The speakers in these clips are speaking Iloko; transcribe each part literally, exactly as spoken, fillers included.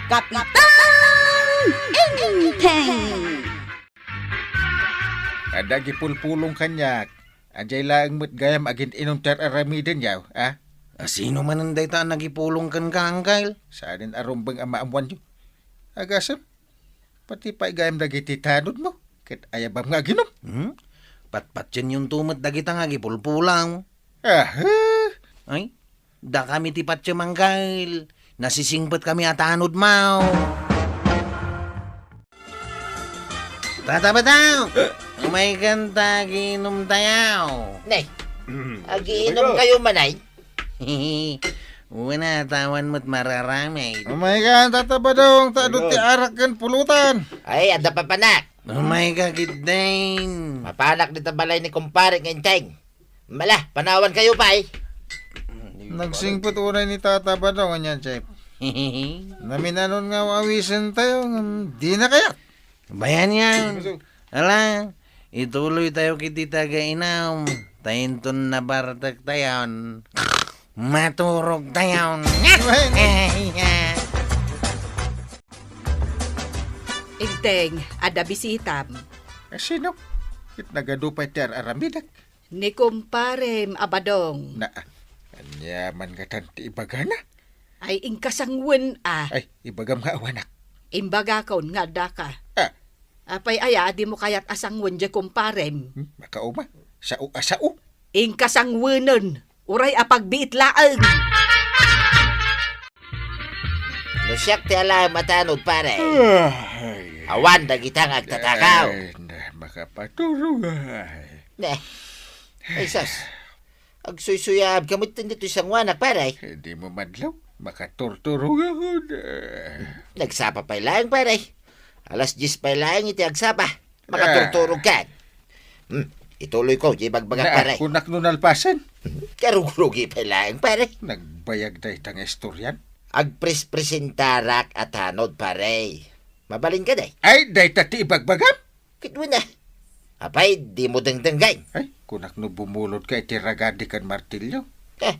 Kapitan Enteng! Adda agipulpulong kaniak. Adiay laeng met gayam agin-inom ti ar-aramidenyo, a? A, sino manen dayta a nagipulong kenka, Angkel? Saanen a rumbeng a maammoanyo. Agasem, pati pay gayam dagiti tanodmo, ket ayabam nga aginom. Hmm? Patpatienyon to met dagita nga agipulpulong. Aha! Ay, dakami ti patiem, Angkel. Nasisingpetkami a tanodmo. Tata Badong! Umaykan ta agiinom tayo. Ne, agiinom kayo man ay? Wala, awan met mararamid. Umaykan, Tata Badong, ta adu ti arak ken pulutan. Ay, adda papanak. Umayka ketdin. Mapanak dita balay ni kumpare nga Enteng. Mala, panawan kayo pay. Nagsingpet unay ni Tata Badong, ania, Chef? Naminanon nga awisen tayo, ngem di na kayat. Bayan yan. Ala, ituloy tayo kiti tagainam. Ta inton nabartek tayon, maturog tayon. Wen. Enteng, adda bisitam. A, sino? Ket nagadu pay ti ar-aramidek. Ni kumparem a Badong. Na, ania man ngatan ti ibagana? Ay, inkasangwen a. Ay, ibagam nga awanak. Imbagakon nga addaka. A. Apay aya a dimo kayat a sangwen diay kumparem? Hmm, makauma. Sao a sao. Inkasangwenen. Uray a pagbiit laeng. No siak ti alaem a tanod, pare. Ay. Awan dagita nga agtatakaw. Ay, na, makapaturog, ay. Ne. Ay, sus. Agsuysuyaabka met ditoy sanguanak, pare. Eh, dimo madlaw. Makaturturog ako, na. Nagsapa pay laeng, pare. Alas dies pay laeng iti agsapa. Makaturturog ka. Hmm, ituloy ko, di bagbagak, pare. Kunak no nalpasen. Karugrugi pay laeng, pare. Nagbayag dayta nga istorian? Agpres-presentarak a tanod, pare. Mabalin ka, day? Ay, dayta ti ibagbagam? Ket wen a. Apay, dimo dengdenggen? Ay, kunak no bumulod ka iti ragadi ken martilyo. Eh,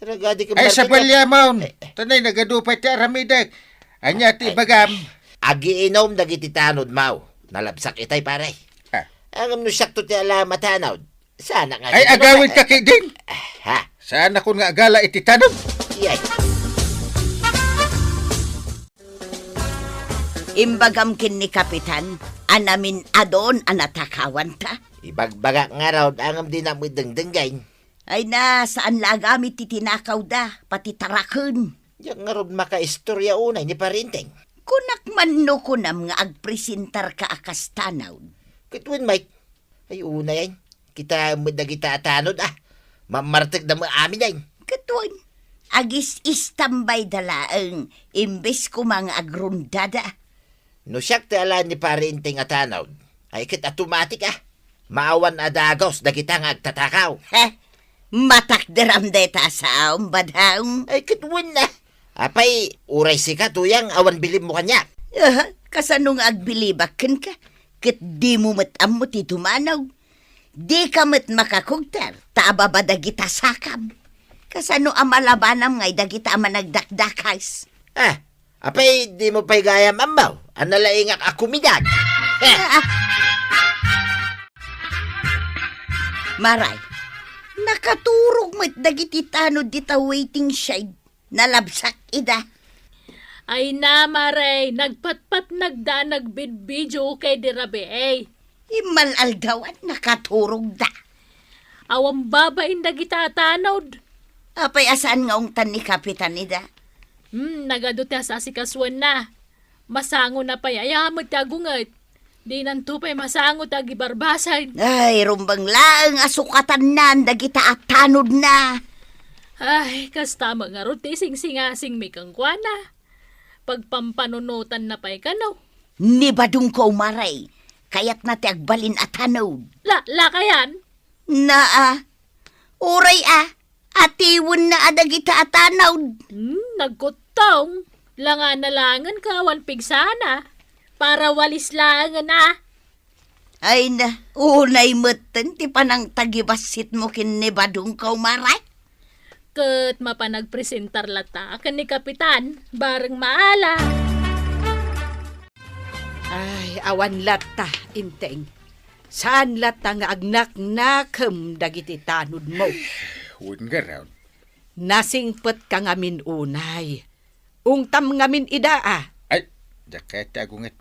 ragadi ken martilyo? Ay, sabalya maon. Eh, eh. Tanay, nagadu pay ti aramidek. Ania ti ibagam? Agiinom dagiti tanod, maw. Nalabsak itay, pare. Ah. Ngem no siakto ti alaem a tanod, saanak nga agawid ka ketdin? Ha? Saanakon nga agala iti tanod? Iyay. Imbagam ken ni Kapitan a namin-adon a natakawanta. Ibagbagak ngarud, ngem dina met dengdenggen. Ay na, saan la agamit ti tinakawda, pati taraken. Diak ngarud makaistorya unay ni Pare Enteng. Kunak man no kunam nga agpresentarka a kas tanod. Ket wen, Mike. Ay, unay, ay. Kitaem met dagita a tanod, a. Mammartekda met amin, ay. Ket wen, agis-istambayda laeng, imbes koma nga agrundada. No siak ti alaen ni Pare Enteng a tanod, ay ket automatic, a. Maawan a dagus dagita nga agtatakaw. He? Matakderam dayta a saom, Badong. Ay, ket wen a. Apay, uray sika, Tuyang, awan bilibmo kaniak. Aha, kasano nga agbilibak kenka? Ket dimo met ammo ti dumanaw. Dika met makakugter, ta ababa dagita sakam. Kasano a malabanam ngay dagita a managdakdakas? Ah, Apay, dimo pay gayam ammo a nalaingak a kumidag? Eh. Ah. Maray, nakaturog met dagiti tanod dita waiting shed. Nalabsak ida. Ay na, Maray, nagpatpatnagda a nagbidbidio kay di rabii. Immal-aldawan, nakaturogda. Awan babain dagita a tanod. Apay a saan nga ungtan ni Kapitan ida? Hmm, nagadu ti as-asikasuenna. Masango na pay aya met ti agunget. Dinanto pay masango ti agibarbasen. Ay, rumbeng laeng a sukatannan dagita a tanodna. Ay, kasta met ngarud ti isingsingasingmi kenkuana. Pagpampanunotanna pay kano. Ni Badongko, Maray, kayatna ti agbalin a tanod. La, lakayan? Naa. Uray a, atiwenna a dagita a tanod. Hmm, nagkuttong. Langana laengen ket awan pigsana. Para walis laengen a. Ay na, unay metten ti panangtagibassitmo ken ni Badongko, Maray. Ket mapan agpresentar latta ken ni Kapitan, bareng maala. Ay, awan latta, Inteng. Saan latta nga agnaknakem dagiti tanodmo. Wen ngarud. Nasingpetka ngamin unay. Ungtam ngamin ida, a. Ay, diak kayat ti agunget.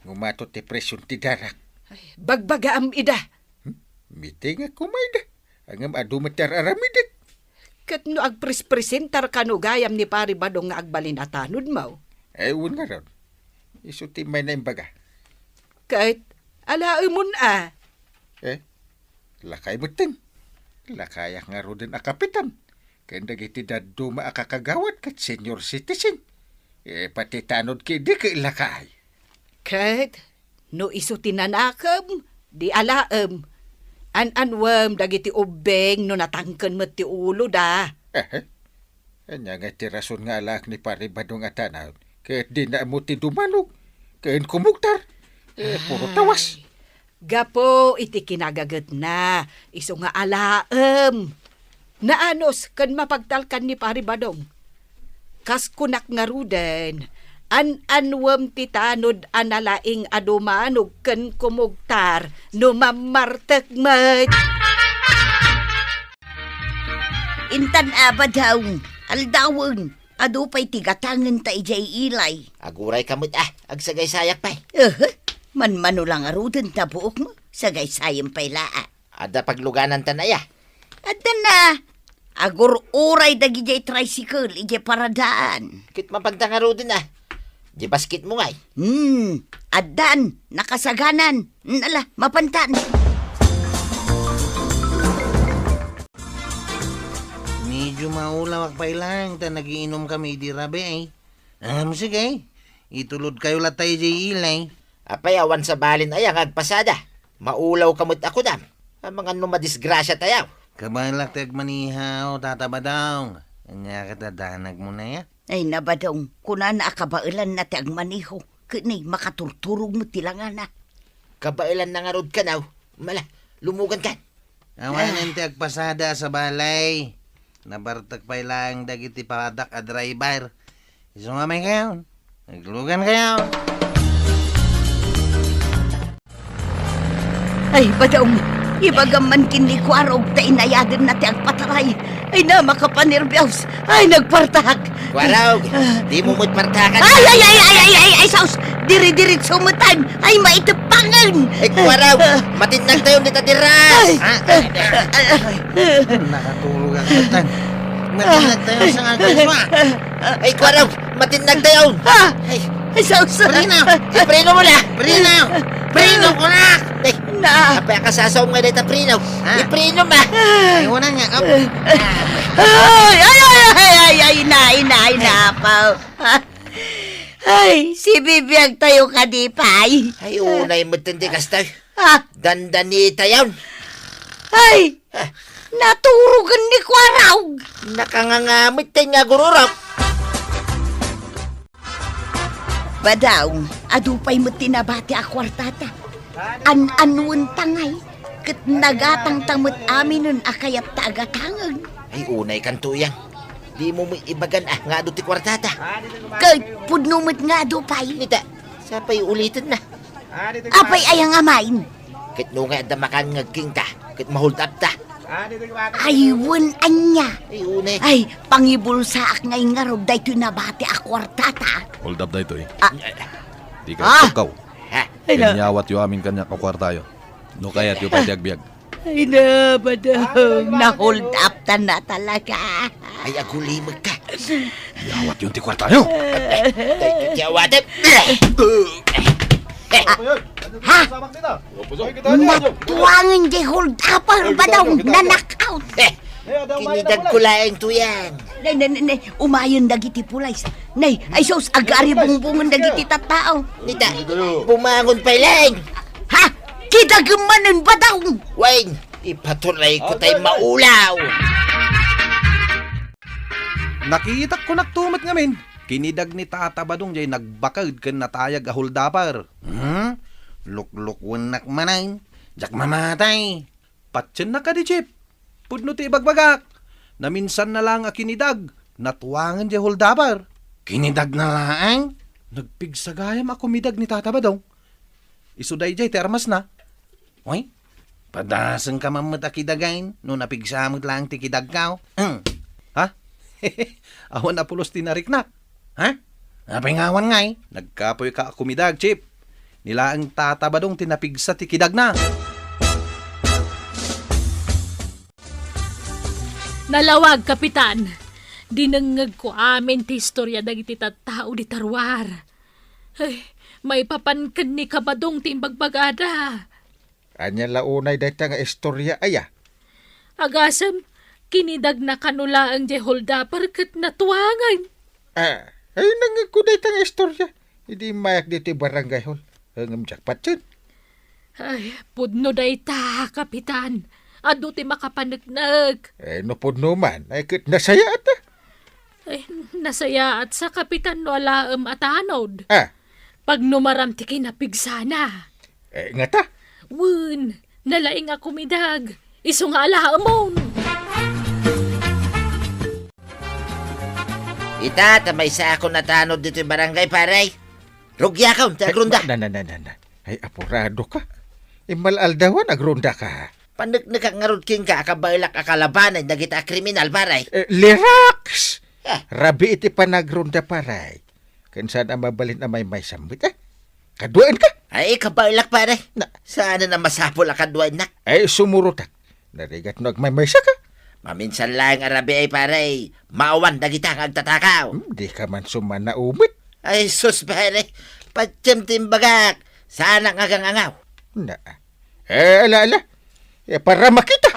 Ngumato ti presyon ti darak. Ay, bagbagaam ida. Hmm? Meeting a kumayda. Ngem adu met ti ar-aramidek. Ket no agprespresentar kano gayam ni Pari Badong nga agbalin a tanodmo? Eh, wen ngarud. Isu ti may naimbaga. Ket alaemon a. Eh, lakay metten. Lakayak ngaruden a kapitan. Ken dagiti dadduma a kakagawad ket senior citizen. Eh, pati tanod kidi ket lakay. Ket no isu ti nanakem, di alaem. An-anuem dagiti ubbing no natangken met ti uloda. Eh, eh. Ania nga ti rason nga alaek ni Pari Badong a tanod, ket dina ammo ti dumanog, ken kumugtar? Eh, puro tawas. Ay, gapu iti kinagagetna, isu nga alaem. Naanus ken mapagtalkan ni Pari Badong. Kas kunak ngaruden, an-anuem ti tanod a nalaing a dumanog ken kumugtar no mammartek met. Intan a, Badong, aldawen, adu pay ti gatangenta idiay ilay. Agurayka met a, agsagaysayak pay. Ehe, manmano la ngaruden ta buokmo, sagaysayem pay la a. Adda paglugananta aya? Adda na. Agur-uray dagidiay tricycle idiay paradaan. Ket mapanta ngaruden a. Di basketmo ngay? Hmm, addan, nakasaganan. Nala, mapantan. Medyo maulawak pay laeng ta nagiinom kami idi rabii. Am, sige. Itulod kayo latta idiay ilay. Apay, awan sabalin aya nga agpasada. Maulaw ka met a kunam. Amangan no madisgrasya tayo. Kabaelak ti agmaniho, Tata Badong. Ania ket addanag mo na ya? Ay, na, Badong, kunana a kabaelanna ti agmaniho, ket ni makaturturog met ti langana. Kabaelanna ngarud kanaw, mala, lumugan kan. Awanen ti agpasada a sabali. Nabartek pay laeng dagiti padak a driver. Isu nga may kayo. Naglugan kayo. Ay, Badong, ibagam man ken ni Kuarog ta inayadenna ti agpataray. Ay na, makapanerbios. Ay, nagpartak. Kuarog, ah, di mo met partakan. Ay, ay, ay, ay, ay, ay, ay, saus. Diri-diritso metan. Ay, maiteppangen. Ay, Kuarog, matinnag tayo dita dira. Ay. Ah, ah, ah. Nakaturog ang metan. Matinnag tayo sa nga kaswa. Ay, Kuarog, matinnag tayo. Ah. Ay. Ay, sausa. Preno. Ipreno mo na. Preno. Preno ko na. Ay, na. Apay, kasasaw nga dahil ta preno. Ha? Ipreno ma. Ay, wala nga. Ay, ay, ay, ay, ay, ay, na, na, na, pa. Ay, sibibiag tayo kadi pay. Ay, unay mo tindi kasta. Ah. Dandani tayon. Ay, naturugan ni Kuarog. Nakangangamit tayo nga gururok. Badong, adu pay met ti nabati a kuartata. An-anuen tangay, ket nagatangta met aminen a kayat ta agatangen. Ay, unay kanto yan. Di mo mo ibagan a nga adu ti kuartata. Ket pudno met nga adu pay. Nita, sapay uliten na. Apay aya nga main? Ket no nga adda makan nga agkingta, ket ma-hold up ta. Ay, wen ania? Ay, une. Ay, pangibulsaak nga ingarod daytoy nabati a kuartata. Hold up daytoy. Ah. Di ka tukkaw. Ha? Ay, na. Inyawat yo amin kaniak a kuartayo. No kayat yo pay ti agbiag. Ay, na, Badong, na-hold up ta na talaga. Ay, agulimeg ka. Yawat yon ti kuartayo. Tay, tay, yawat, eh. Ha? Natuangen jay hold upper, Badong, na-knock out. Eh, kinidag ko laeng tuyan. Nay, nay, nay, nay, umayen dagiti pulis. Nay, ay sus, agaribungbungen dagiti tattao. Nita, bumangon pay laeng. Ha? Kidagem manen, Badong. Wen, ipaturay ko tay maulaw. Nakitak ko naktumet ngamin. Kinidag ni Tata Badong jay nagbaked ken natayag a hold upper. Hmm? Luklukwennak manen. Diak mamatay. Patiennak kadi, Chief. Pudno ti ibagbagak. Naminsan na lang a kinidag. Natuangen jay hold upper. Kinidag na laeng? Nagpigsagayam a kumidag ni Tata Badong. Isu daydiay ti armasna. Uy, padasengka man met a kidagayn no napigsa met laeng ti kidagkaw. Hmm. Ha? Awan a pulos ti nariknak. Ha? Apay nga awan ngay? Nagkapoyka a kumidag, Chief. Ni laeng Tata Badong ti napigsa ti kidagna. Nalawag, Kapitan. Dinengngegko amin ti istorya dagiti tattao dita ruar. Ay, maipapan ken ni Kabadong ti imbagbagada. Ania la unay dayta nga istorya, aya? Agasem, kinidagna kano laeng diay holdapper ket natuangen. Ah, ay, nangngegko dayta nga istorya. Idi immayak ditoy barangay hall. Ngem jackpot yun. Ay, pudno dayta, Kapitan. Adu ti makapaneknek. Eh, no pudno man, ay ket nasayaat, ah. Ay, nasayaat sa Kapitan no alaem a tanod. Ah. Pagnumaram ti kinapigsana. Eh, ngata? Wen, nalaing a kumidag. Isu nga alaemon. Ita, ta maysa a kun a tanod ditoy barangay, pare. Rugiakon, ti agronda. Na, na, na, na, na. Ay, apurado ka. Immal-aldawan, agronda ka. Paneknekak ngarud kenka a kabaelak a kalabanen dagita a kriminal, pare. Eh, lirax! Ah. Rabii iti panagronda, pare. Ken saan a mabalin a maymaysa met, eh? Kaduaen ka? Ay, kabaelak, pare. Na. Saanen a masapul a kaduaennak. Ay, sumurotak. Narigat no agmaymaysa ka. Maminsan laeng a rabii, pare. Maawan dagita nga agtatakaw. Hmm, di ka man sumana umet. Ay, sus, pare. Patiem ti imbagak. Saanak nga agangangaw. Na. Eh, ala, ala. Eh, para makita.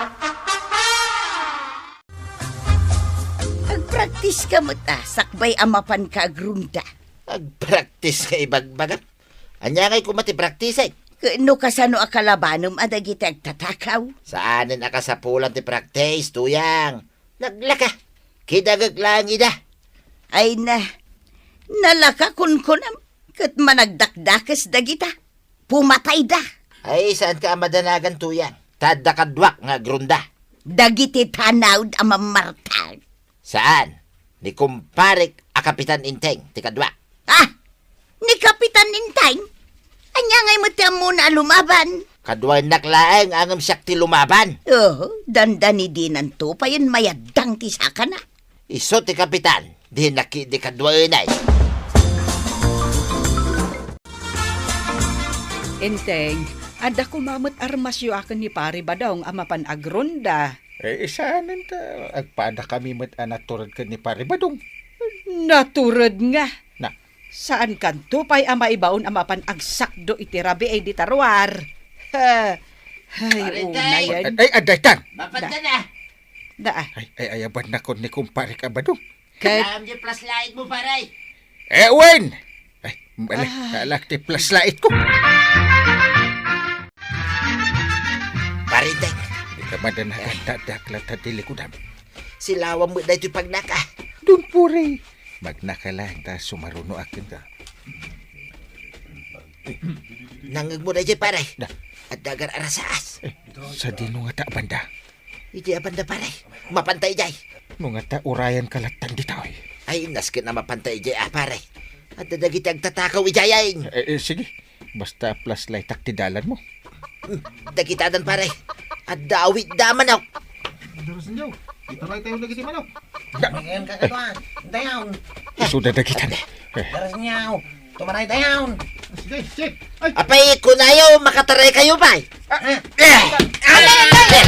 Agpraktis ka met, ah, sakbay a mapan ka agrunda. Agpraktis nga ibagbagam? Ania ngay koma ti praktisek? Ket no kasano a kalabanem a dagiti agtatakaw? Saanen a kasapulan ti praktis, Tuyang. Naglaka. Kidagek laeng ida. Ay na, nalaka kunkunam, ket managdakdakes dagita. Pumatayda. Ay, saanka a madanagan, Tuyang. Ta adda kaduak nga agronda. Dagiti tanawd a mammartag. Saan? Ni kumparek a Kapitan Inteng ti kaduak. Ah! Ni Kapitan Inteng? Ania ngay met ti ammona a lumaban? Kaduaennak laeng, ngem siak ti lumaban. Oo, dandani dinanto payen mayaddang ti sakana. Isu ti kapitan, di nakidi kaduaenay. Enteng, adda koma met armasyo a ken ni Pari Badong a mapan agronda. Eh, saanen ta agpadakami met a natured ken ni Pari Badong. Natured nga? Na. Saankanto pay a maibaon a mapan agsakdo iti rabii dita ruar. Ha. Ay, Pari Enteng! Unayen. Ay, ay, adda itan! Mapan ka na! Da, ah. Ay, ay, ayabannakon ni kumparek a Badong. Ket alam di flashlight mo, pare. Eh, wen! Ay, bale, ah, alak ti flashlight ko. Pare Enteng. Di ka madanagan, dadakla ta di likudam. Silawam met daytoy pagnaka. Don't worry. Magnaka lang ta sumaruno akin ka. Nangngeg mo dayjay, pare. Da. Adda agar-arasaas. Eh, sadino ngata a banda? Iti a banda, pare. Mapanta idiay. No ngata urayan ka lattan ditoy. Ay, nasken a mapanta idiay, ah, pare. Adda dagiti agtatakaw idiay, ay. Eh, eh, sige. Basta flashlightak ti dalan mo. Hmm, dagitadan, pare. Adda awit da manok. Daras niyo. Itaray tayo dagiti manok. Ngayon ka katuan. Dayon. Isuda dagitan. Eh. Daras niyo. Tumaray dayon. Sige, sige. Ay. Apay, kunayo, makataray kayo, pay. Ah. Eh. Ay, ay, ay, ay.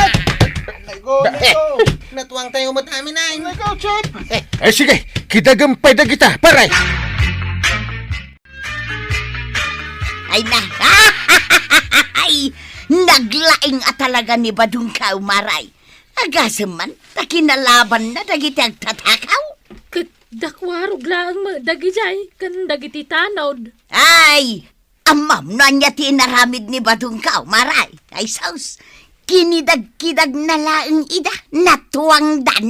Ay, go, ay, go. Natuang tayo met amin, ay. Ay, go, Chip. Eh. Ay, sige, kidagem pay dagita, pare. Ay na. Ay, naglaing a talaga ni Badong Kaumaray. Agasem man, ta kinalabanna dagiti agtatakaw. Ket dakwarog laeng met dagidiay ken dagiti tanod. Ay, ammam no ania ti inaramid ni Badong Kaumaray. Ay, sus, kinidagkidagna laeng ida, natuangdan.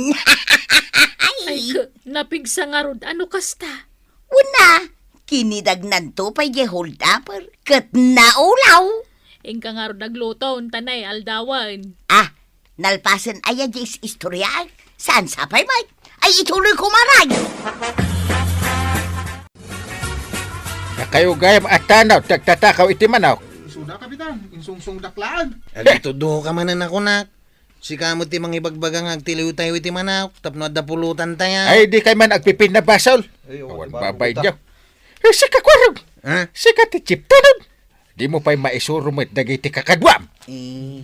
Ay, ket napigsa ngarud a no kasta. Una, kinidagnanto pay diay holdapper ket naulaw. Inka ngarud agluto, ta nay aldawen. Ah, nalpasen aya diay is-istoriaek? Saan sapay met? Ay, ituloy ko maray! Nakayo gayam a tanaw ti agtatakaw iti manok. Tuda, Kapitan, insungsong daklaan. Agitudo ka manen a kunak. Sika met ti mangibagbaga nga agtiliwtayo iti manok tapno adda pulutan tayo. Ay, di kay man agpipinna basol. Ay, awan, awan, babaen awan. Diyo. Eh, sika, Kwarog. Ha? Sika ti chief tanod. Di mo pay maisuro met dagiti kakaduam. Eh.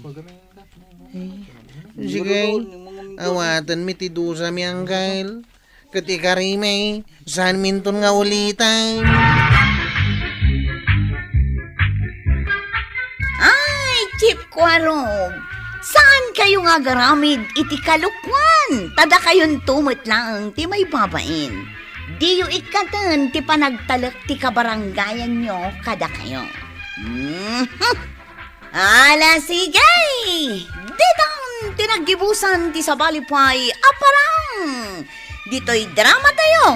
Sige, awaten mi ti dusa mi, Angkel. Ket ikarimi, saan minton nga uliten. Ay, Chief Kwarog, saan kayo nga agaramid iti kalokuan? Ta dakayonto met laeng ti maibabain. Diyo ikkaten ti panagtalek ti kabarangayanyo kadakayo. Mhm. Ala, sige! Ditan ti naggibusan ti sabali pay a parang! Ditoy drama tayo,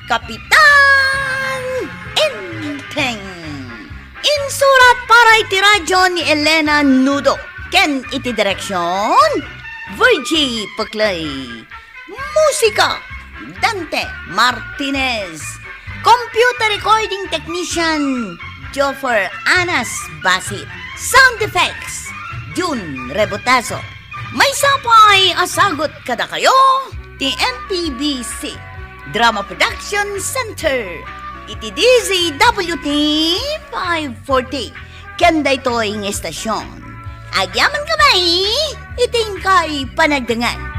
Kapitan Enteng. Insurat para iti radyo ni Elena Nudo ken iti direksyon, Virgie Peclay. Musika, Dante Martinez. Computer recording technician, Joffer Anas Basit. Sound effects, Jun Rebotazo. Maysa pay a sagut kadakayo ti M P B C Drama Production Center iti D Z W T five forty. Ken daytoy nga estasion, agyamankami iti inkay panagdengngeg.